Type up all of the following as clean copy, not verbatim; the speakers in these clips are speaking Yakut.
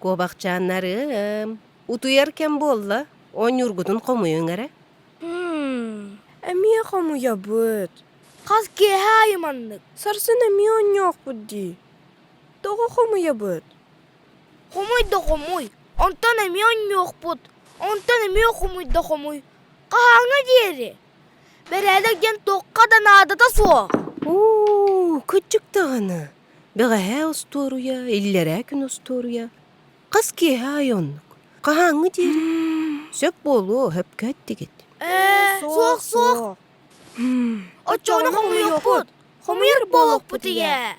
Куобахчааннарым, утуйар кэм буолла, оонньуургутун хомуйуҥ эрэ. Эмиэ хомуйабыт. Хас киэһэ аайы маннык. Сарсын эмиэ оонньуохпут дии. Тоҕо хомуйабыт? Хомуй да хомуй, онтон эмиэ оонньуохпут, онтон эмиэ хомуй да хомуй. Хаһааҥҥа диэри? Бэрээдэк диэн туохха да наадата суох. Уу, кырдьык даҕаны. Бэҕэһээ остуоруйа, иллэрээ күн остуоруйа. Хас киэһэ аайы оннук. Хаһааҥҥы диэри? Сөп буолуо, сөпкө эттигит. Ээ, суох, суох. Оччоҕуна хомуйуохпут. Хомуйар буолуохпут ийээ.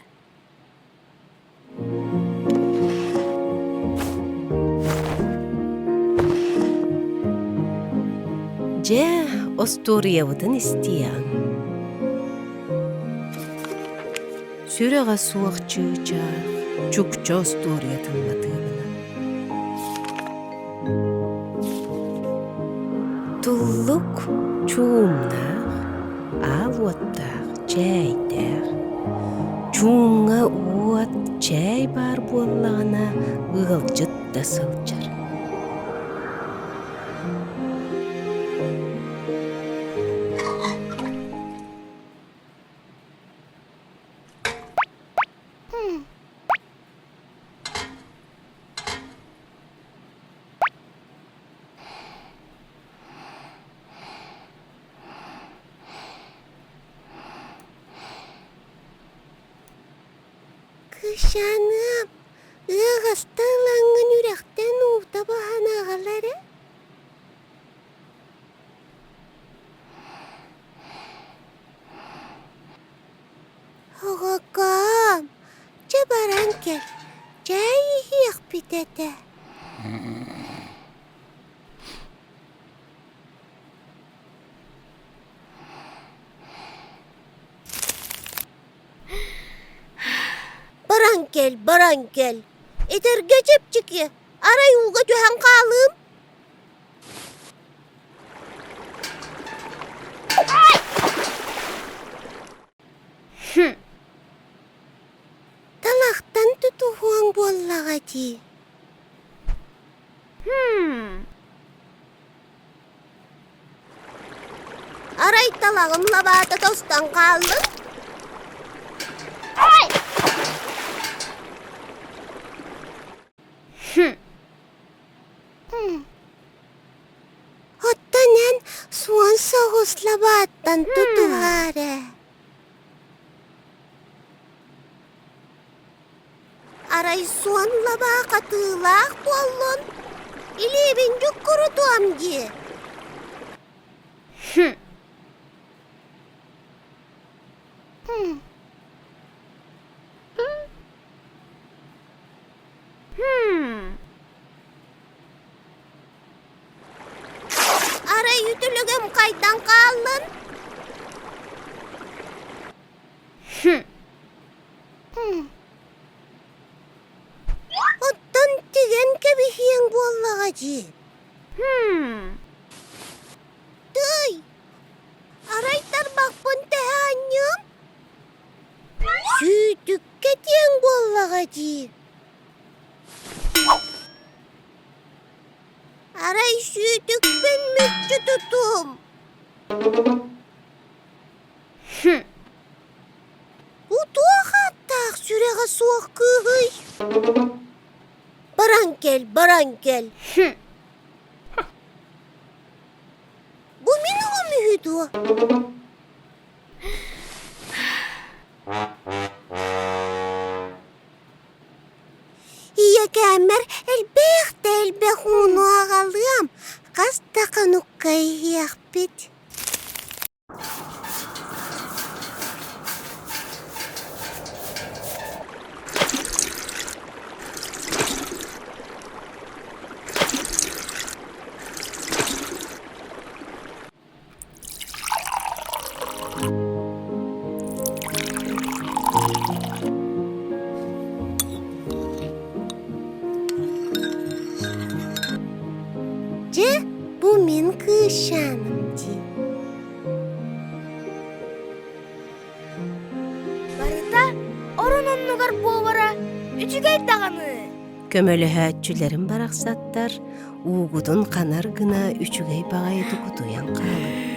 Дьэ, остуоруйабытын истиэҕиҥ. Сүрэҕэ суох чыычаах чукча остуоруйатын матыыбынан. Туллук чуумнаах, аал уоттаах, чээйдээх. Чуумҥа уот, чээй баар буоллаҕына ыалдьыт да сылдьар. Кыысчааныам, ыаҕаста ылаҥҥын үрэхтэн уута баһан аҕал эрэ. Оҕокоом, чэ баран кэл, чээй иһиэхпит этэ. Баран кэл, баран кэл. Этэргэ чэпчэки, арай ууга түһэн хаалыым. Талахтан тутуһуоҥ буоллаҕа дии. Арай талаҕым лабаата тостон хааллын? Оттон эн суон соҕус лабааттан тутуһаар ээ. Арай суон лабаа хатыылаах буоллун, илиибин дьуккурутуом дии. Арай үтүлүгүм хайдан хааллын? Оттон тигэн кэбиһиэҥ буоллаҕа дии. Тыый, арай тарбахпын тэһэ анньыам? Сүүтүккэ тиэҥ буоллаҕа дии. Арай сүүтүкпүн мүччү тутуум. Бу туох ааттаах сүрэҕэ суох кыыһый? Баран кэл, баран кэл. Бу мин оҕом үһү дуо? Ийэкээммэр элбэх да элбэх ууну аҕалыам. кырачааным дии. Барыта орун оннугар буолара үчүгэй даҕаны. Көмөлөһөөччүлэрим барахсаттар уугутун ханар гына үчүгэй баҕайытык утуйан хаалыҥ.